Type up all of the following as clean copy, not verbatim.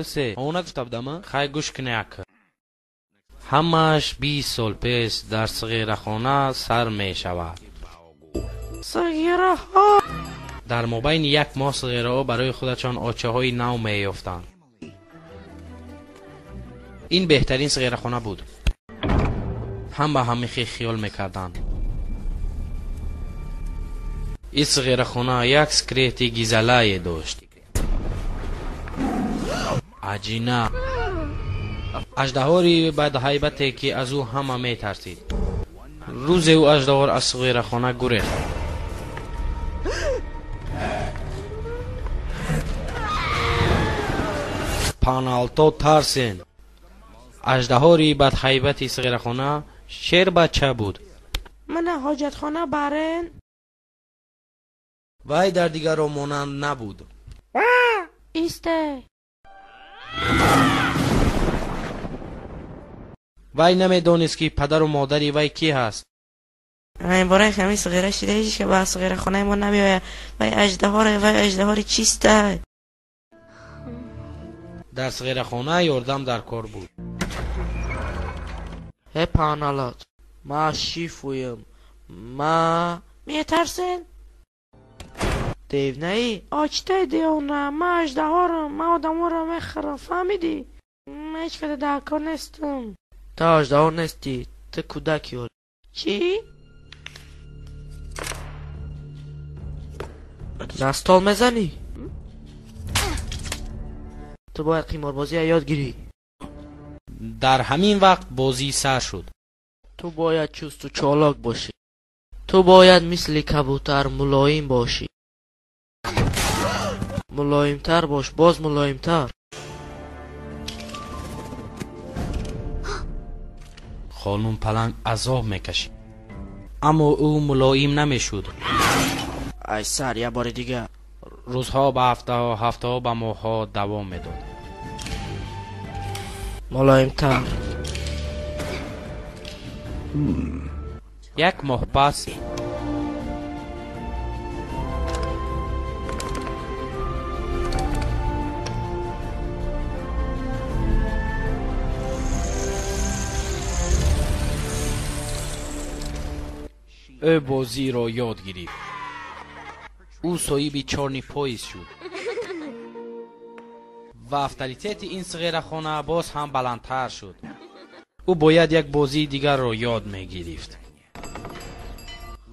Се она гуфта будама? Хай, гӯш куне, ака. Ҳамааш 20 сол пеш дар сағирахона сар мешавад. Сағираҳо. Дар мобайни як моҳ сағираҳо барои худашон очаҳои нав меёфтанд. Ин беҳтарин сағирахона буд, ҳама ҳамихел хиёл мекарданд. Ин сағирахона як скрети гизалае дошт. Аҷина аждаҳори бадҳайбате, ки аз ӯ ҳама метарсид. Рӯзе ӯ аждаҳор аз сағирахона гурехт. Паналто тарсен. Аждаҳори бадҳайбати сағирахона шербача буд. Мана ҳоҷатхона барен. Вай дар дигарон монанд набуд. Исте. Вай намедонист, ки падару модари вай кӣ ҳаст. Бораи ҳамин сағира шидаи, ки ба сағирахонаи мо намеояд. Вай аждаҳоре, вай аждаҳори чистай. Дар сағирахона ёрдам дар кор буд. Ҳе, паҳналат, ма шифуем, ма. Метарсен? Девнаӣ? Очитаи девона, ма аждаҳорам, ма одаморо мехӯрам, фаҳмидӣ? Ма ҳеҷ када дар кор нестам. Ту аждаҳор нестӣ, ту кӯдаки ҳолӣ. Чӣ? Настол мезанӣ? Ту бояд қиморбозия ёд гирӣ. Дар ҳамин вақт бозӣ сар шуд. Ту бояд чусту чолок бошӣ. Ту бояд мисли кабутар мулоим бошӣ. Мулоимтар бош, боз мулоимтар. Хонум паланг азоб мекашид, аммо ӯ мулоим намешуд. Ай сар, як бори дигар. Рӯзҳо ба ҳафтаҳо, ҳафтаҳо ба моҳҳо давом медод. Мулоимтар. Як моҳ пас ӯ бозиро ёд гирифт. Ӯ соҳиби чёрный пояс шуд ва авторитети ин сағирахона боз ҳам баландтар шуд. Ӯ бояд як бозии дигарро ёд мегирифт.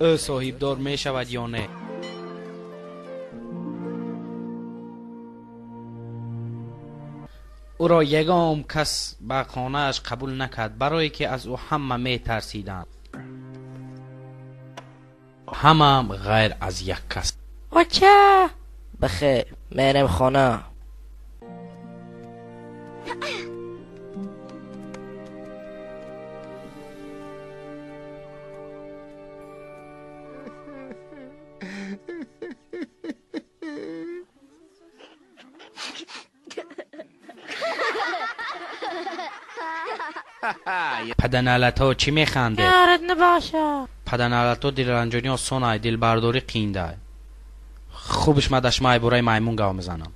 Ӯ соҳибдор мешавад ё не? Ӯро ягон кас ба хонааш қабул накард, барое ки аз ӯ ҳама метарсиданд. Ҳамаам ғайр аз як кас. Оча. Бахайр, мерем хона. Паданалатҳо, чӣ механдед? Ёрат набоша. Паданалатҳо, дилранҷонӣ осонай, дилбардорӣ қииндай. Хубш, ма дашмаи бораи маймун гав мезанам.